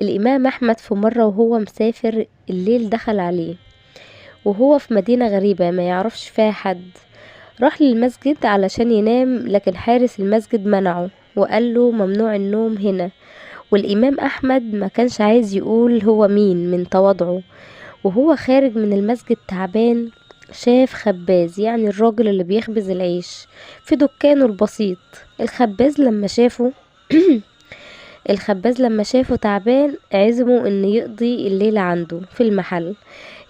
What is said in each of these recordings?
الإمام أحمد في مرة وهو مسافر الليل دخل عليه وهو في مدينة غريبة ما يعرفش فيها حد. راح للمسجد علشان ينام، لكن حارس المسجد منعه وقال له ممنوع النوم هنا. والإمام أحمد ما كانش عايز يقول هو مين من تواضعه. وهو خارج من المسجد تعبان شاف خباز، يعني الراجل اللي بيخبز العيش في دكانه البسيط. الخباز لما شافه تعبان عزمه ان يقضي الليلة عنده في المحل.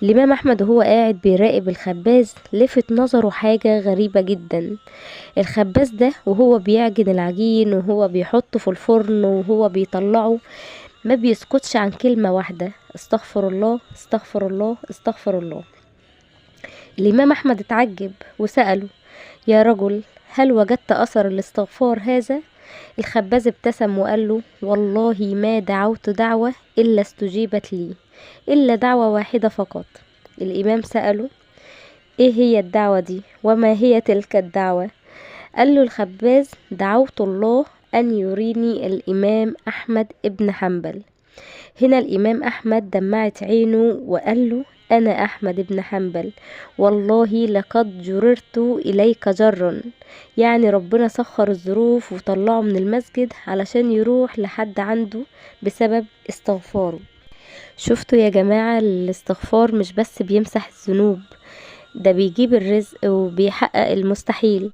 الإمام أحمد وهو قاعد بيراقب الخباز لفت نظره حاجة غريبة جدا. الخباز ده وهو بيعجن العجين وهو بيحطه في الفرن وهو بيطلعه ما بيسكتش عن كلمة واحدة: استغفر الله، استغفر الله، استغفر الله. الإمام أحمد اتعجب وسأله: يا رجل، هل وجدت أثر الاستغفار هذا؟ الخباز ابتسم وقال له: والله ما دعوت دعوة إلا استجيبت لي، إلا دعوة واحدة فقط. الإمام سأله: إيه هي الدعوة دي؟ وما هي تلك الدعوة؟ قال له الخباز: دعوت الله أن يريني الإمام أحمد ابن حنبل. هنا الإمام أحمد دمعت عينه وقال له: أنا أحمد بن حنبل، والله لقد جررت إليك جرا. يعني ربنا سخر الظروف وطلعه من المسجد علشان يروح لحد عنده بسبب استغفاره. شفتوا يا جماعة، الاستغفار مش بس بيمسح الذنوب، ده بيجيب الرزق وبيحقق المستحيل.